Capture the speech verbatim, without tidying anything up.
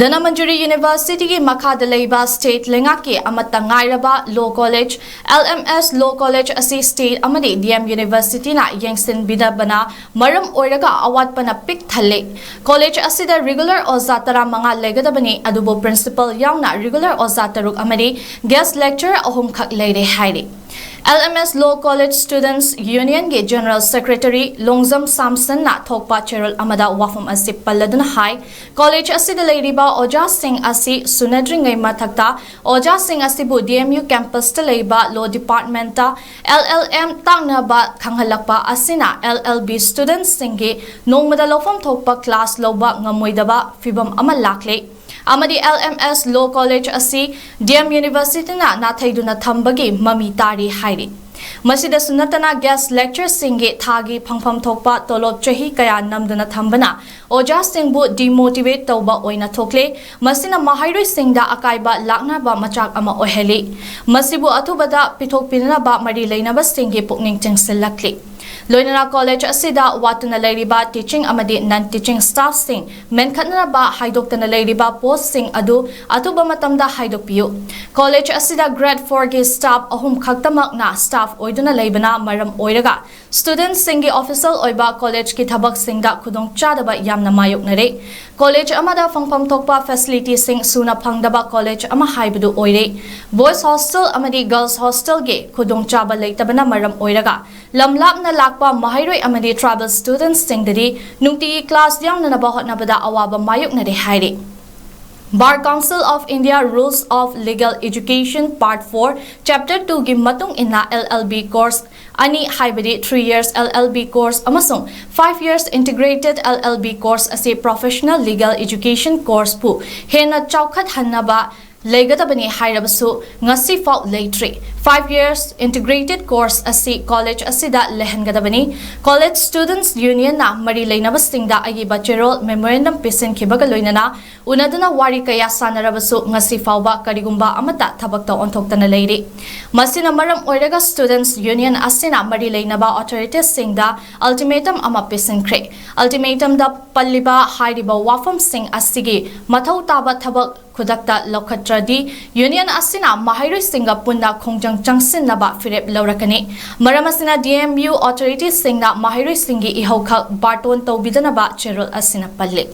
ꯙꯅꯃꯟꯖꯨꯔꯤ ꯌꯨꯅꯤꯚꯔꯁꯤꯇꯤꯒꯤ ꯃꯈꯥꯗ ꯂꯩꯕ ꯁ꯭ꯇꯦꯠ ꯂꯩꯉꯥꯛꯀꯤ ꯑꯃꯠꯇ ꯉꯥꯏꯔꯕ ꯂꯣ ꯀꯣꯂꯦꯖ, ꯑꯦꯜ ꯑꯦꯝ ꯑꯦꯁ ꯂꯣ ꯀꯣꯂꯦꯖ ꯑꯁꯤ ꯁ꯭ꯇꯦꯠ ꯑꯃꯗꯤ ꯗꯤ ꯑꯦꯝ ꯌꯨꯅꯤꯚꯔꯁꯤꯇꯤꯅ ꯌꯦꯡꯁꯤꯟꯕꯤꯗꯕꯅ ꯃꯔꯝ ꯑꯣꯏꯔꯒ ꯑꯋꯥꯠꯄꯅ ꯄꯤꯛ ꯊꯜꯂꯦ꯫ ꯀꯣꯂꯦꯖ ꯑꯁꯤꯗ ꯔꯤꯒꯨꯂꯔ ꯑꯣꯖꯥ ꯇꯔꯥꯃꯉꯥ ꯂꯩꯒꯗꯕꯅꯤ, ꯑꯗꯨꯕꯨ ꯄ꯭ꯔꯤꯟꯁꯤꯄꯜ ꯌꯥꯎꯅ ꯔꯤꯒꯨꯂꯔ ꯑꯣꯖꯥ ꯇꯔꯨꯛ ꯑꯃꯗꯤ ꯒꯦꯁ꯭ꯠ ꯂꯦꯛꯆꯔꯔ ꯑꯍꯨꯝꯈꯛ ꯂꯩꯔꯦ ꯍꯥꯏꯔꯤ꯫ ꯑꯦꯜ ꯑꯦꯝ ꯑꯦꯁ ꯂꯣ ꯀꯣꯂꯦꯖ ꯁ꯭ꯇꯨꯗꯦꯟꯠꯁ ꯌꯨꯅꯤꯌꯟꯒꯤ ꯖꯦꯅꯔꯦꯜ ꯁꯦꯀ꯭ꯔꯦꯇꯔꯤ ꯂꯣꯡꯖꯝ ꯁꯥꯝꯁꯟꯅ ꯊꯣꯛꯄ ꯆꯦꯔꯣꯜ ꯑꯃꯗ ꯋꯥꯐꯝ ꯑꯁꯤ ꯄꯜꯂꯗꯨꯅ ꯍꯥꯏ, ꯀꯣꯂꯦꯖ ꯑꯁꯤꯗ ꯂꯩꯔꯤꯕ ꯑꯣꯖꯥꯁꯤꯡ ꯑꯁꯤ ꯁꯨꯅꯗ꯭ꯔꯤꯉꯩ ꯃꯊꯛꯇ ꯑꯣꯖꯥꯁꯤꯡ ꯑꯁꯤꯕꯨ ꯗꯤ ꯑꯦꯝ ꯌꯨ ꯀꯦꯝꯄꯁꯇ ꯂꯩꯕ ꯂꯣ ꯗꯤꯄꯥꯔꯠꯃꯦꯟꯠꯇ ꯑꯦꯜ ꯑꯦꯜ ꯑꯦꯝ ꯇꯥꯛꯅꯕ ꯈꯪꯍꯜꯂꯛꯄ ꯑꯁꯤꯅ ꯑꯦꯜ ꯑꯦꯜ ꯕꯤ ꯁ꯭ꯇꯨꯗꯦꯟꯠꯁꯤꯡꯒꯤ ꯅꯣꯡꯃꯗ ꯂꯧꯐꯝ ꯊꯣꯛꯄ ꯀ꯭ꯂꯥꯁ ꯂꯧꯕ ꯉꯝꯃꯣꯏꯗꯕ ꯐꯤꯚꯝ ꯑꯃ ꯂꯥꯛꯂꯦ꯫ ꯑꯃꯗꯤ ꯑꯦꯜ ꯑꯦꯝ ꯑꯦꯁ ꯂꯣ ꯀꯣꯂꯦꯖ ꯑꯁꯤ ꯗꯤ ꯑꯦꯝ ꯌꯨꯅꯤꯚꯔꯁꯤꯇꯤꯅ ꯅꯥꯊꯩꯗꯨꯅ ꯊꯝꯕꯒꯤ ꯃꯃꯤ ꯇꯥꯔꯤ ꯍꯥꯏꯔꯤ꯫ ꯃꯁꯤꯗꯁꯨ ꯅꯠꯇꯅ ꯒꯦꯁ꯭ꯠ ꯂꯦꯛꯆꯔꯔꯁꯤꯡꯒꯤ ꯊꯥꯒꯤ ꯐꯪꯐꯝ ꯊꯣꯛꯄ ꯇꯣꯂꯣꯞ ꯆꯍꯤ ꯀꯌꯥ ꯅꯝꯗꯨꯅ ꯊꯝꯕꯅ ꯑꯣꯖꯥꯁꯤꯡꯕꯨ ꯗꯤꯃꯣꯇꯤꯚꯦꯠ ꯇꯧꯕ ꯑꯣꯏꯅ ꯊꯣꯛꯂꯦ꯫ ꯃꯁꯤꯅ ꯃꯍꯩꯔꯣꯏꯁꯤꯡꯗ ꯑꯀꯥꯏꯕ ꯂꯥꯛꯅꯕ ꯃꯆꯥꯛ ꯑꯃ ꯑꯣꯏꯍꯜꯂꯤ꯫ ꯃꯁꯤꯕꯨ ꯑꯊꯨꯕꯗ ꯄꯤꯊꯣꯛꯄꯤꯅꯅꯕ ꯃꯔꯤ ꯂꯩꯅꯕꯁꯤꯡꯒꯤ ꯄꯨꯛꯅꯤꯡ ꯆꯤꯡꯁꯤꯜꯂꯛꯂꯤ꯫ ꯂꯣꯏꯅꯅ ꯀꯣꯂꯦꯖ ꯑꯁꯤꯗ ꯋꯥꯠꯇꯨꯅ ꯂꯩꯔꯤꯕ ꯇꯤꯆꯤꯡ ꯑꯃꯗꯤ ꯅꯟ ꯇꯤꯆꯤꯡ ꯁ꯭ꯇꯥꯐꯁꯤꯡ ꯃꯦꯟꯈꯠꯅꯅꯕ ꯍꯥꯏꯗꯣꯛꯇꯅ ꯂꯩꯔꯤꯕ ꯄꯣꯁ꯭ꯠꯁꯤꯡ ꯑꯗꯨ ꯑꯊꯨꯕ ꯃꯇꯝꯗ ꯍꯥꯏꯗꯣꯛꯄꯤꯌꯨ꯫ ꯀꯣꯂꯦꯖ ꯑꯁꯤꯗ ꯒ꯭ꯔꯦꯗ ꯐꯣꯔꯒꯤ ꯁ꯭ꯇꯥꯐ ꯑꯍꯨꯝ ꯈꯛꯇꯃꯛꯅ ꯁ꯭ꯇꯥꯐ ꯑꯣꯏꯗꯨꯅ ꯂꯩꯕꯅ ꯃꯔꯝ ꯑꯣꯏꯔꯒ ꯁ꯭ꯇꯨꯗꯦꯟꯠꯁꯤꯡꯒꯤ ꯑꯣꯐꯤꯁꯤꯌꯦꯜ ꯑꯣꯏꯕ ꯀꯣꯂꯦꯖꯀꯤ ꯊꯕꯛꯁꯤꯡꯗ ꯈꯨꯗꯣꯡꯆꯥꯗꯕ ꯌꯥꯝꯅ ꯃꯥꯌꯣꯛꯅꯔꯦ꯫ ꯀꯣꯂꯦꯖ ꯑꯃꯗ ꯐꯪꯐꯝ ꯊꯣꯛꯄ ꯐꯦꯁꯤꯂꯤꯇꯤꯁꯤꯡ ꯁꯨꯅ ꯐꯪꯗꯕ ꯀꯣꯂꯦꯖ ꯑꯃ ꯍꯥꯏꯕꯗꯨ ꯑꯣꯏꯔꯦ꯫ ꯕꯣꯏꯁ ꯍꯣꯁꯇꯦꯜ ꯑꯃꯗꯤ ꯒꯔꯜꯁ ꯍꯣꯁꯇꯦꯜꯒꯤ ꯈꯨꯗꯣꯡꯆꯥꯕ ꯂꯩꯇꯕꯅ ꯃꯔꯝ ꯑꯣꯏꯔꯒ ꯂꯝ ꯂꯥꯞꯅ ꯂꯥꯛꯄ ꯃꯍꯩꯔꯣꯏ ꯑꯃꯗꯤ ꯇ꯭ꯔꯥꯏꯕꯦꯜ ꯁ꯭ꯇꯨꯗꯦꯟꯠꯁꯤꯡꯗꯗꯤ ꯅꯨꯡꯇꯤꯒꯤ ꯀ꯭ꯂꯥꯁ ꯌꯥꯎꯅꯅꯕ ꯍꯣꯠꯅꯕꯗ ꯑꯋꯥꯕ ꯃꯥꯌꯣꯛꯅꯔꯦ ꯍꯥꯏꯔꯤ꯫ Bar Council of India Rules of Legal Education Part four, Chapter two ꯒꯤ ꯃꯇꯨꯡ ꯏꯟꯅ ꯑꯦꯜ ꯑꯦꯜ ꯕꯤ ꯀꯣꯔꯁ ꯑꯅꯤ, ꯍꯥꯏꯕꯗꯤ three years L L B course ꯑꯃꯁꯨꯡ five years integrated L L B course ꯑꯁꯤ professional legal education course ꯄꯨ ꯍꯦꯟꯅ ꯆꯥꯎꯈꯠꯍꯟꯅꯕ ꯂꯩꯒꯗꯕꯅꯤ ꯍꯥꯏꯔꯕꯁꯨ ꯉꯁꯤꯐꯥꯎ ꯂꯩꯇ꯭ꯔꯤ꯫ Five years integrated course ꯑꯁꯤ ꯀꯣꯂꯦꯖ ꯑꯁꯤꯗ ꯂꯩꯍꯟꯒꯗꯕꯅꯤ꯫ ꯀꯣꯂꯦꯖ ꯁ꯭ꯇꯨꯗꯦꯟꯠꯁ ꯌꯨꯅꯤꯌꯟꯅ ꯃꯔꯤ ꯂꯩꯅꯕꯁꯤꯡꯗ ꯑꯏꯕ ꯆꯦꯔꯣꯜ ꯃꯦꯃꯣꯔꯦꯟꯗꯝ ꯄꯤꯁꯤꯟꯈꯤꯕꯒ ꯂꯣꯏꯅꯅ ꯎꯅꯗꯨꯅ ꯋꯥꯔꯤ ꯀꯌꯥ ꯁꯥꯟꯅꯔꯕꯁꯨ ꯉꯁꯤ ꯐꯥꯎꯕ ꯀꯔꯤꯒꯨꯝꯕ ꯑꯃꯠꯇ ꯊꯕꯛꯇ ꯑꯣꯟꯊꯣꯛꯇꯅ ꯂꯩꯔꯤ꯫ ꯃꯁꯤꯅ ꯃꯔꯝ ꯑꯣꯏꯔꯒ ꯁ꯭ꯇꯨꯗꯦꯟꯠꯁ ꯌꯨꯅꯤꯌꯟ ꯑꯁꯤꯅ ꯃꯔꯤ ꯂꯩꯅꯕ ꯑꯣꯊꯣꯔꯤꯇꯤꯁꯁꯤꯡꯗ ꯑꯜꯇꯤꯃꯦꯇꯝ ꯑꯃ ꯄꯤꯁꯤꯟꯈ꯭ꯔꯦ꯫ ꯑꯜꯇꯤꯃꯦꯇꯝꯗ ꯄꯜꯂꯤꯕ ꯍꯥꯏꯔꯤꯕ ꯋꯥꯐꯝꯁꯤꯡ ꯑꯁꯤꯒꯤ ꯃꯊꯧ ꯇꯥꯕ ꯊꯕꯛ ꯈꯨꯗꯛꯇ ꯂꯧꯈꯠꯇ꯭ꯔꯗꯤ ꯌꯨꯅꯤꯌꯟ ꯑꯁꯤꯅ ꯃꯍꯩꯔꯣꯏꯁꯤꯡꯒ ꯄꯨꯟꯅ ꯈꯣꯡꯖꯪ ꯆꯪꯁꯤꯟꯅꯕ ꯐꯤꯔꯦꯞ ꯂꯧꯔꯛꯀꯅꯤ꯫ ꯃꯔꯝ ꯑꯁꯤꯅ ꯗꯤ ꯑꯦꯝ ꯌꯨ ꯑꯣꯊꯣꯔꯤꯇꯤꯁꯤꯡꯅ ꯃꯍꯩꯔꯣꯏꯁꯤꯡꯒꯤ ꯏꯍꯧꯈꯛ ꯕꯥꯔꯇꯣꯟ ꯇꯧꯕꯤꯗꯅꯕ ꯆꯦꯔꯣꯜ ꯑꯁꯤꯅ ꯄꯜꯂꯤ꯫